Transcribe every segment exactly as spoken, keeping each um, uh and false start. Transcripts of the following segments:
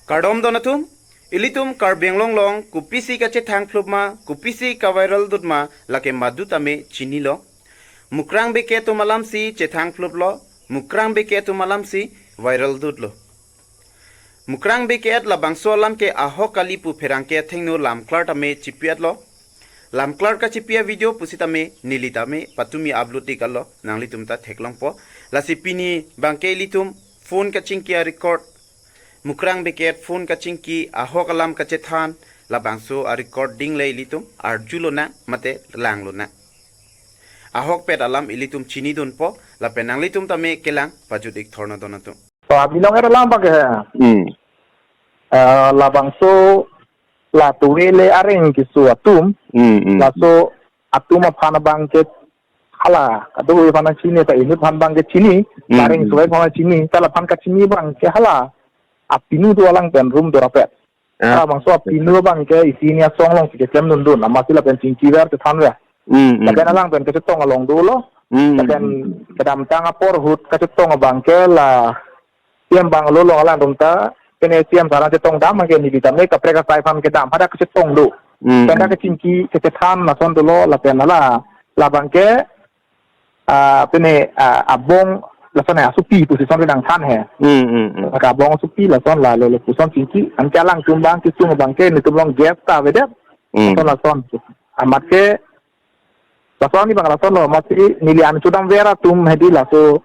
Kardom don atum, ilitum Karbi Anglong along kopisi kachethang phlup ma, kopisi ka-viral dut ma, lake madu tame chinilo. Mukrang beke atum alamsi chethang phluplo, mukrang beke atum alamsi viral dutlo. Mukrang beke at labangso alam ke ahok kali pu pherangke athengno lamklar tame chipi-etlo. Lamklar kachipi a-video pusitame neli tame patumi upload ik-etlo, nanglitum ta theklongpo. Lasi pini abangke ilitum phone kachingki a-record, mukrang beke at phone kachingki ahok alam kachethan, labangso a-recording le ilitum arjulonang mate langlonang. Ahokpet alam ilitum chinidunpo, lapen nanglitum tame kelang pajut ik thorna don atum. To, abinong er alam abangke he. Hmm. Eh, labangso la tuwe le areng keso atum. Hmm, hmm. Laso atum aphan abangke hala, kadokave aphan chini, ta inut aphan abangke chini, Hmm, areng hmm. suwai aphan chini, ta laphan kachini abangke hala apinu do alang pen room do rapet. Ah. Hala bangso apinu abangke isi ini asong alongsi keklemdundun, amatsi lapen chingkiver chethanver. Hmm, hmm. Lapen alang pen kachetong along dolo. Hmm, Lapen hmm. kedamtang apor ahut kachetong abangke la C M bungalow along alangtum ta, pine C M sarang chetongdam ke neli tame kaprek asai aphan kedam, hadak kachetong do. Hmm. Pen dak kachingki, kachethan lason dolo, lapen hala, labangke, ah, pine, ah, abong, lason he, asopi pusi son kedang than he. Hmm, hmm, hmm. Ka abong asopi lason la lele puson chingki, anke alangtum abang kisung abangke, netum along guest ta avedet. Hmm. Lason lason. Amat ke, lason ni bang lasonlo, amatsi neli an chodamver atum hedi laso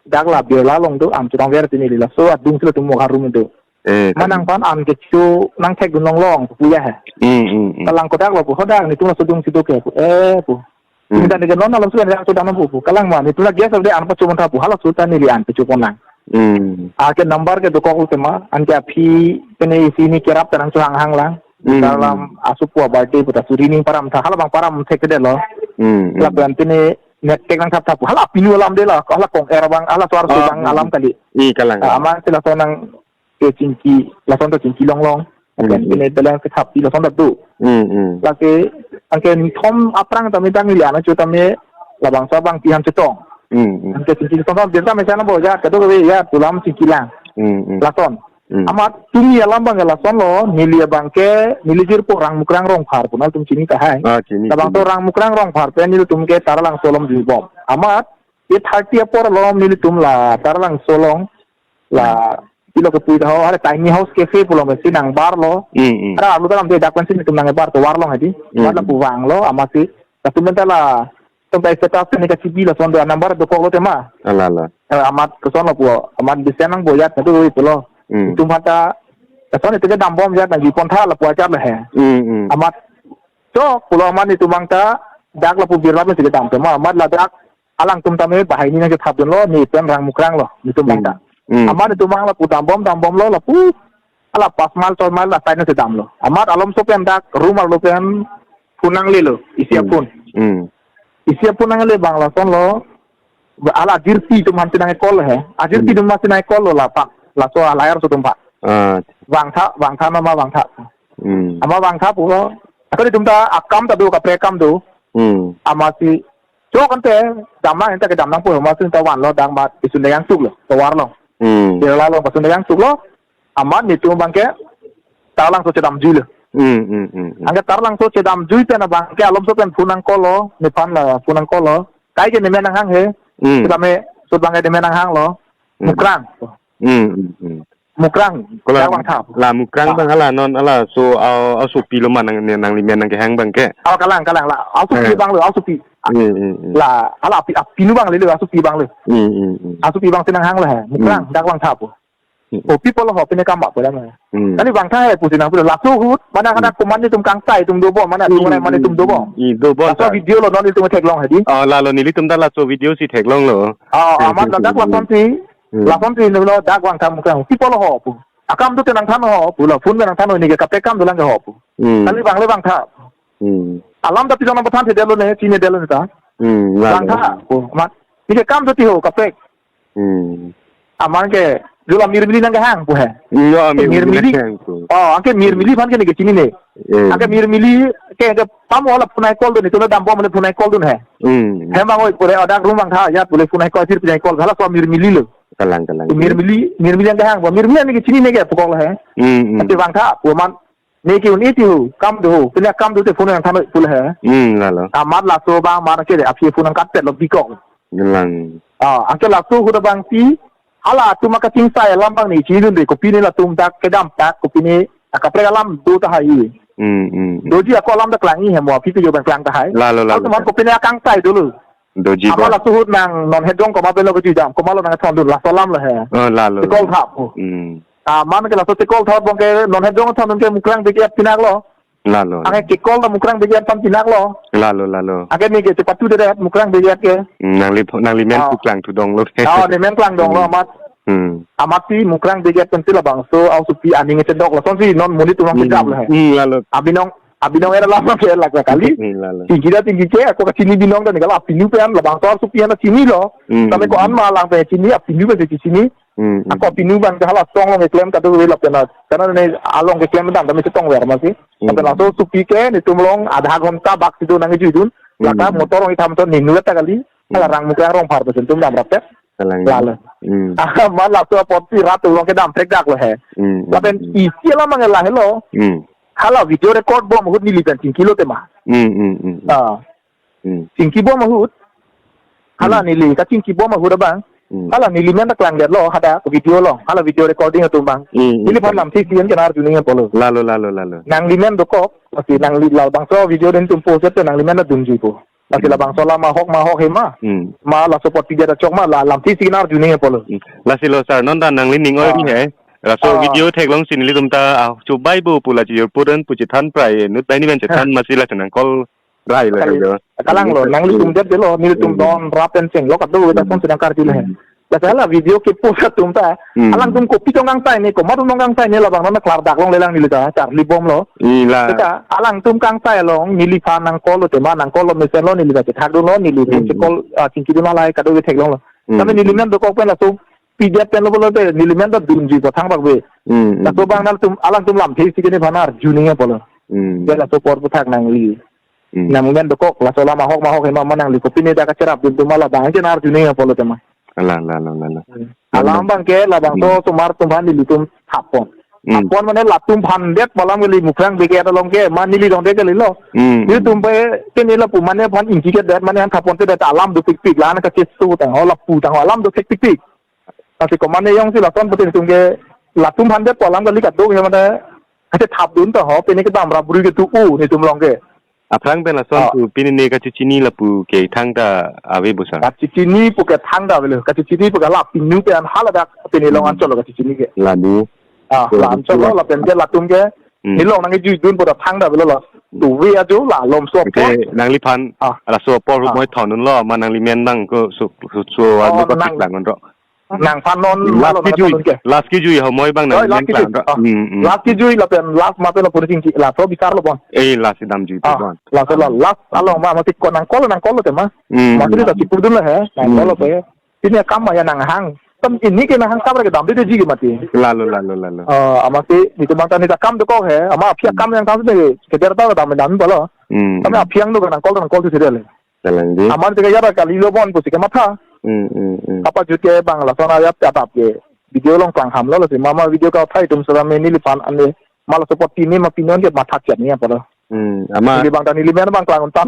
dak la Birla along do, an chodamver ti neli laso adungsi latum mo harum do. Eh, Manang kan. Aphan an kecho nangthekdun longlong pu ya he. Hmm, hmm, hmm. Kalang kodak lo pu, hadak netum laso adungsi do ke pu, eh, pu. Hmm. Netum ta neke non alam sudah yang chodam pu, pu. Kalang ma, netum la guest of the an pacho mantha pu, halaso ta neli an pacho ponang. Hmm. Anke number ke dokok tema, anke aphi, pine isi ini kerap tenang chuhang hang lang. Hmm. Dalam asopo birthday puta suri ning param tha, hala abang param thekdetlo. Hmm, hmm. Lapen pine net kek nangthap thap, hala apinu alam de la, hala kong er abang, hala suar Ah, abang hmm. alam kali. I kalang. Ah, amatsi lason nang kachingki, lason ta chingki longlong. Hmm. Lapen pine balance kethap pi lason ta do. Hmm, hmm. Lake, anke nithom aphrang tame tang neli an acho tame labangso abang pi aphan chetong. Hmm, hmm. Anke chingki lason ta, dia tame sana bo ya, kadokave ya, pu alam chingki lang. Hmm, hmm. Lason. Hmm. Amat tumi alam abangke lasonlo, neli abangke, neli jirpo Rang Mukrang Rongphar pu nangtum chini tahai. Ah, chini, Labangso chini. Rang Mukrang Rongphar pen nelitum ke Taralangso along juibom. Amat, ye thirty apor along nelitum la Taralangso along, la, Hmm. pilo kepui taho, ada tiny house cafe pulo mesi nangbarlo. Hmm, hmm. Ada alu dalam de dak pensi nelitum nangbar tovar along hedi. Hmm. Amat lapu vanglo, amatsi, latum pen ta la, Sampai status ni kachibi lason do number dokoklo tema. Ala, ala. Eh, amat kosonlo pu, amat bisa nang boyat na tu pulo. Hmm. Itum hata, lason itu ke dambom jat na jipon tha lapu ajar le he. Hmm, hmm. Amat, chok pulo amat netum abang ta, dak lapu Birla pen si kedam tema. Amat ladak, alangtum tame, bahai ni nang kethap dunlo, ne pen Rang Mukrang lo, netum abang ta. Hmm. Hmm. Amat netum abang lapu dambom, dambomlo, lapu, hala pas mile, choi mile, la side na si damlo. Amat alomso pen dak, room arlo pen, phone nanglelo, isi Hmm. aphone. Hmm. Isi aphone nangle abang lasonlo, hala ajirpi atum aphan si nang-call he. Ajirpi Hmm. atum aphan si nang-call lo la pak, laso alayar aso atum pak. Ah. Vangtha, vangtha nama vangtha. Hmm. Amat vangtha pu, atau netum ta akam ta do, kaprek akam do. Hmm. Amatsi, chok ante, damnang anta kedam nangpo, amatsi ta vanlo, dak amat, isun dayang suklo, tovar along. Hmm. Birla along, pasun dayang suklo, amat netum abangke, Taralangso chedamjuilo. Hmm, hmm, hmm, hmm. Anke Taralangso chedamjui pen abangke alomso pen phone nang-call lo, nephan la phone nang-call lo. Kaike nemen nanghang he. Hmm. Sitame, sut abangke nemen nanghanglo. Hmm. Mukrang. Hmm, hmm, hmm. Mukrang. Kola, dak vangtha. La Mukrang Ah. abang hala non hala so, ah, asopi lo ma nang, ne, nanglimen nangkehang abangke. Oh, kalang, kalang la. Asopi Eh. abang lo, asopi. Hmm, hmm, hmm. La, hala api, apinu abang lelo, asopi abang lo. Hmm, hmm, hmm. Asopi abang si nanghanglo he. Mukrang, Hmm. dak vangtha pu. Hmm. Oh, pi apotlo ho, pine kam ba pu la ma. Hmm. Kali vangtha he pusi nang pu laso ahut, mana kada Hmm. komat netum kangsai atum dobom, mana Hmm, atum mana hmm, atum dobom. Hmm, dobom Laso ta. video lo non netum theklong hedi. Oh, lalo nelitum ta laso video si theklonglo. Oh, Hmm, amat hmm, ladak hmm, lasonsi, hmm. lasonsi nelo dak vangtha Mukrang. Pi apotlo ho pu. Akam dote nangthan ho pu la, phone nangthan ho, neke kaprek akam dolang ke ho pu. Hmm. Kali vangle vangtha. Hmm. Alam ta pijong nang pathan thedetlo ne, chinidetlo ne ta. Hmm, lalo. Vangtha pu. Amat. Neke akam dote ho, kaprek. Hmm. Amat ke, jula Mirmili nangkehang pu he. Iya, Mirmili Mirmili. nangkehang pu. Oh, anke Mirmili aphan ke neke chinine. Eh. Anke Mirmili ke, ke pamo la phone nang-call dun, netum la dambom le phone nang-call dun he. Hmm. Hem abang oi pule, oh, dak room vangtha, ya pule phone nang-call, sir phone nang-call, halaso Mirmili lo. Kalang, kalang. Mirmili, mirmili yang kahang, mirmili yang ke chinine ke pukok he. Hmm, hmm. Ati bang tha, pu amat, ne ke un-e ti ho, kam do ho, pila kam do te phone nangthan pu he. Hmm, lalo. Amat laso bang, mar ke de, aphi phone nangkat pet lo bikok. Kalang. Ah, anke laso ahut abang si, hala atum akachingsai alam abang ne chinidunde, kopine latum dak kedam tak, kopine akaprek alam do tahai. Hmm, hmm, hmm. Doji ako alam dak klang-i he mo, aphi ke jo bang klang tahai. Lalo, lalo. Atum kopine akangsai dolo. Doji amat ba. Laso ahut nang non hedong komat pen lo kejui dam, komat lo nangthondun, laso alam lo he. Oh, lalo. Chekol thap ho. Hmm. Ah, amat ke laso chekol thap abang ke non hedong thondun ke Mukrang Brigade pinak lo. Lalo. Anke chekol ta Mukrang Brigade aphan pinak lo. Lalo, lalo. Anke ne ke chepatu de Mukrang Brigade ke. Hmm, nangli pho-, nangli men Ah. pu klang thu dong lo. Ah, ne men klang dong lo Hmm. amat. Hmm. Amat si Mukrang Brigade pen si labangso asopi aning chedok lo. Sonsi non monit atum Hmm. kedap lo he. Hmm, lalo. Abinong, abinong era lama ke lak kali. Hmm, lalo. Tingki da tingki ke, ako kachini binong da ne kala apinu pen labangso asopi an chinilo. Hmm. Tame ko-an ma lang pen chini, apinu pen chini. Hmm, hmm. Ako apinu abang ke hala song along keklem kadokave lapen a. Karena ne along keklem dam tame chetong ver masi. Hmm. Lapen laso asopi ke netum along adha ghonta bak si do nangkejuidun. Hmm. Lata motor along itham to ninu ta kali. Hmm. Hala rang Mukrang Rongphar pen tum dam rap pet. Kalang. Lalo. Hmm. Ah, amat laso apot si rat along kedam prekdak lo he. Hmm, hmm, Lapen hmm. isi alam abang ke lahelo. Hmm. Hala video record bom ahut neli pen chingki lo tema. Hmm, hmm, hmm, hmm. Ah. Hmm. Chingki bom ahut. Hala Hmm. neli kachingki bom ahut abang. Hmm. Hala neli men ta klangdet lo hadak video lo. Hala video recording atum abang. Hmm, hmm. Neliphan lamthe isi an ke nang-arju nangji apotlo. Lalo, lalo, lalo. Nangli men dokok, masi nangli labangso video netum post te nangli men ta dunji po. Masi Hmm. labangso alam ahok ma ahok he ma. Hmm. Ma laso apot pidet achok ma la lamthe isi nang-arju nangji apotlo. Hmm. Lasi lo sir, non ta nangli ning oi Ah. ri he. Laso Ah. video theklong si nelitum ta, ah, chubai bo pu la chijor puran pu chethan prai, nut bai ni pen chethan masi la chenang call Rai lo Kali, kalang lo, Hmm. nanglitum det de lo, nelitum Hmm. don rap pen cheng lo, kadokave ta Hmm. son sedang karju le he. Hmm. Lasi hala video kepost atum ta, Hmm. alangtum kopi tong kangsai ne, komat tong kangsai ne labang non klardak longle lang neli ta, charli bom lo. Ila. Seta, alangtum kangsai along, neliphan nang call lo tema, nang call lo mesen lo, neli ta chethak dun lo, neli Hmm. cheng call, ah, chingki dun lahai, kadokave theklong lo. Hmm. Tame neli men dokok pen laso, pidet pen lo bolo te, neli men ta dunji ko thang bak be. Hmm. Laso abang nangtum, alangtum lamthe isi ke nephan arju nangji apotlo. Hmm. Be laso apor aphuthak nangli. Hmm. Nang men dokok, laso alam ahok ma ahok he ma, ma nangli kopine dak kacherapdun atum labang ke nang-arju nangji apotlo tema. Ala, ala, ala, ala, ala. Hmm. Alam abang ke labangso Hmm. osomar atum aphan nelitum thap pon. Hmm. Thap pon mane latum aphan det pu alam kali, Mukrang Brigade along ke, ma neli along det kalilo. Hmm. Nelitum pe ke ne lapu mane aphan ingki ke det mane aphan thap pon te det alam dopikpik, la-an kachesu tang ho, lapu tang ho, alam dopikpik. Lasi komat ne jongsi lason putin atum ke latum aphan det pu alam kali, kadokave mane kachethapdun ta ho, pine kedam rap brui ke tu u netum along ke. Aphrang pen lason Ah. pu pine ne kachechini lapu ke thangta ave bo sir. Kachechini pu ke thangta avelo, kachechini pu ke la pinu pen haladak pine along Hmm. anchot lo kachechini ke. Lani. Ah, So, la anchot lo, so, lapen ke latum ke Hmm. neli along nangkejuidun pu ta thangta avelo la. Hmm. Tu ave ajo la alomso Ke apot. nangliphan Ah. laso apor Ah. humoi thondun lo, ma nangli men abang ko so, so, so, Oh, ano ko nang- theklang on ro. Nangphan non Last malo kejui, nangphan non ke. last kejui humoi abang Oi, nangli last men kejui. klang ro. Ah. Hmm, hmm. Last kejui lapen last ma pen lapu chingki, laso bisar lo bon. Eh, last damjui Ah, bon. laso la, last along ma, mati ko nang call, nang call lo tema. Hmm, Mati hmm. ta chipudun lo he, nang Hmm. call lo pe. Pine akam ma ya nanghang. Tam pine ke nanghang kam ra kedam de ji ke mati. Lalo, lalo, lalo. Ah, amatsi netum abang ta ne ta kam dokok he, amat aphi Hmm. akam nangthan de ke der ta dam dam bolo. Hmm, Tame hmm. aphi ang do nang call, nang call tu sida le. Kalang di. Amat si ke ya ra kalilo bon pusi kematha. Hmm, hmm, hmm. Apa jut ke bang lason ayat adap ke. Video along klangham lo, lasi mama video kathai atum sera me neliphan ane ma laso apot pine ma pinon ke matha chet nangji apotlo. Hmm, amat. Neli abang ta neli men abang klang untan.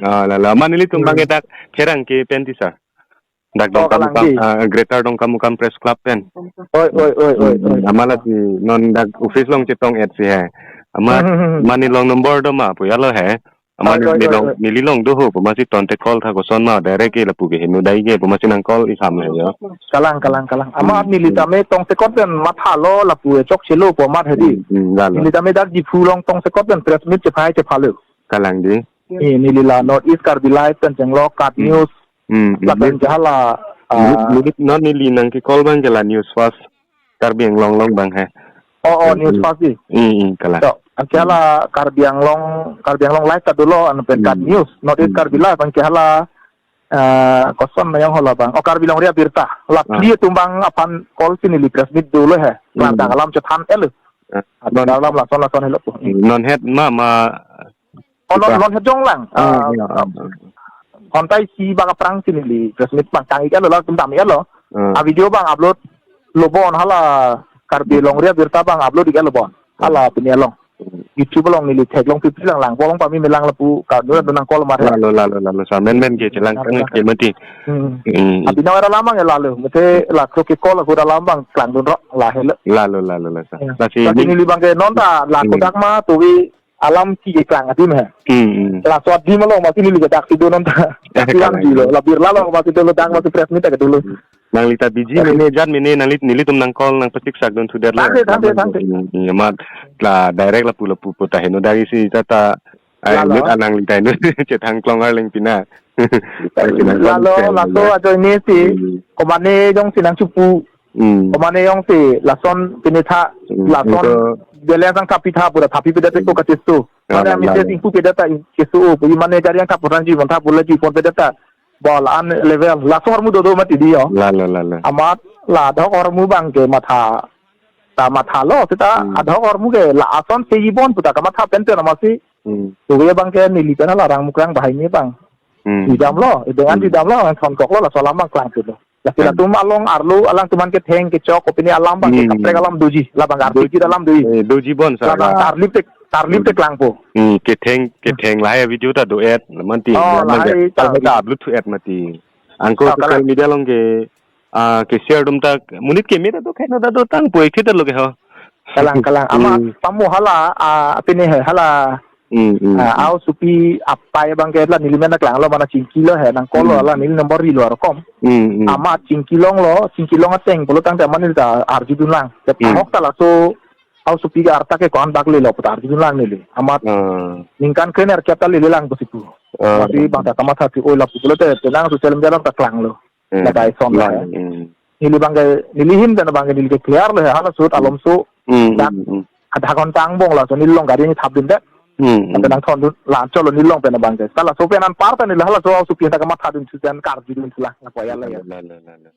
Ah, lalo, amat nelitum abang Hmm. ke dak pherangke pen ti sir. Dak Oh, Dongkamukam, Kalangdi. ah, Greater Dongkamukam Press Club pen. Oi, oi, oi, oi, Hmm, oi. amat lasi non dak office along chetong et si he. Amat Hmm, hmm, hmm. ma neli along number do ma pu ya lo he. Amat Oi, oi, neli oi, along, oi. neli along do ho, pu amatsi tangte call tha koson ma, direct ke lapu ke heno dai ke, pu amatsi nang call itham he jo. Kalang, kalang, kalang. Amat Hmm, neli hmm. tame tongsekot pen mathalo lapu chokchelo pu amat hedi. Hmm, hmm, lalo. Neli tame dak Diphu along tongsekot pen press meet chephai chephalo. Kalang di. Eh, neli la North East Karbi Live pen chenglo, KAT Hmm. News. Hmm, hmm. Lapen ke hala, Neli, ah, neli, non neli nangke call abang ke la News First Karbi Anglong along abang he. Oh, oh, Hmm, News hmm. First di. Hmm, hmm, kalang. So, anke hala Karbi Anglong, Karbi Anglong Live ta dolo, anu pen KAT Hmm. News, North East Hmm. Karbi Live, anke hala, ah, koson nayong hala abang. Oh, Karbi Longri Abirta. La Ah. pli atum abang aphan call si neli press meet dolo he. Hmm. Klardak alam chethan et lo. Ah, Dak non alam lason lason helo. Hmm, non het ma, ma Oh, non, Ipa. non hejong lang. Ah, Ah, iya, ah, ah. Hontai si bak aphrang si neli press meet abang kang ik et lo, latum dam ik et lo. Hmm. A video abang upload lo bon hala Karbi Longri abirta abang upload ik-et lo bon. Hala pini along. Hmm. YouTube along neli theklong pipi lang lang. Bolong pame me lang lapu kardom nangkol mar he. Lalo, lalo, lalo, sir. Men men ke chelang. Lalo, kang lalo. Ke mati. Hmm. Hmm. Abinong era alam abang lalo. Mate la kro ke call aku alam abang klangdun rok la helo. Lalo, lalo, lalo, sir. Ya. Lasi lasi ning- neli abang ke non ta la Hmm. kodak ma tuwi alam keklang adim he. Hmm, hmm. Laso adim along masi neli ke dak si do non ta. Dak si lang Kalang. Di lo. La birla along masi dolo, dak masi press meet ta ke dolo. Nangli ta busy mene, jat mene, nangli, nelitum nangkol nangpachiksak dun thudet lo. Thank you, thank you, thank you. Hmm, hmm, amat la direct lapu lapu pu ta heno dari si ta ta, ai, Lalo. Lut anang li ta heno chethang klong arleng pina. Lalo, laso ajoine si, Hmm. komane jongsi nangchipu. Hmm. Komane jongsi, lason pini tha, Hmm. lason Ito. Balance ang thapi tha pura thapi pedet ko Hmm. kachesu. Mane Lalo, ami lalo. Singku pedet ta kesu, pu mane gari ang thapu rang ji, mon thapu la ji, pon pedet ta. Bol an level, laso ahormu dodo mati di yo. Lalo, lalo. Amat, la adhok ahormu abang ke matha, ta matha lo, seta Hmm. adhok ahormu ke, la ason se ibon puta kamatha pen pen masi. Hmm. Tuwe abang ke neli pen la rang mukrang bahai ni abang. Hmm. Idam lo, idam an Hmm. idam lo, ang thonkok lo, laso alam abang klangpilo. Lasi Hmm. latum along arlo, alangtum an ketheng kechok, kopine alam abang ke Hmm. kaprek alam doji, labang arti Doji. Kit alam doji. Eh, doji bon, sir. Labang La. Tarlip te, tarlip te Hmm. klangpo. Hmm, ketheng, ketheng lahai video ta do-et, mati. Oh, Yang mangga, lahai ta. Tang ta upload thu-et mati. Angko Oh, social kalang. Media along ke, ah, ke share dum ta, monit keme ta do, khaino ta do, tang poi thita lo ke ho. Kalang, kalang. Ama Hmm. pamu hala, ah, pini he, hala, Hmm, hmm, ah, hmm. Aosopi apai abang ke la neli men nangklang lo, mana chingki lo he, nangkol lo Hmm. la neli number ri lo arokom. Hmm, hmm. Ama chingki long lo, chingki long ateng pulo tangte ama neli ta arjudun lang. Te Hmm. ahok ta laso Aosopi ke arta ke ko-an bak lelo puta arjudun lang neli. Amat Ah. ningkan kre-nerkep ta lele lang pusi pu. Ah. Masi abang ta kamatha thu oi lapu pulote penang social media along ta klang lo. Hmm. Lagai son Lang, la. Hmm. Neli abang ke, neli ahin pen abang ke neli ke clear lo he, hala sut alom so. Hmm, Dak hmm, hmm. adha ghonta angbong laso neli along gari ni thapdun det. Hmm, hmm. Ante nangthondun la cholo neli along pen abang ke. Hala so pen anpar ta neli halaso Aosopi ta kamathadun thu jan karjudun thu la, la koya la ya. La, la, la, la.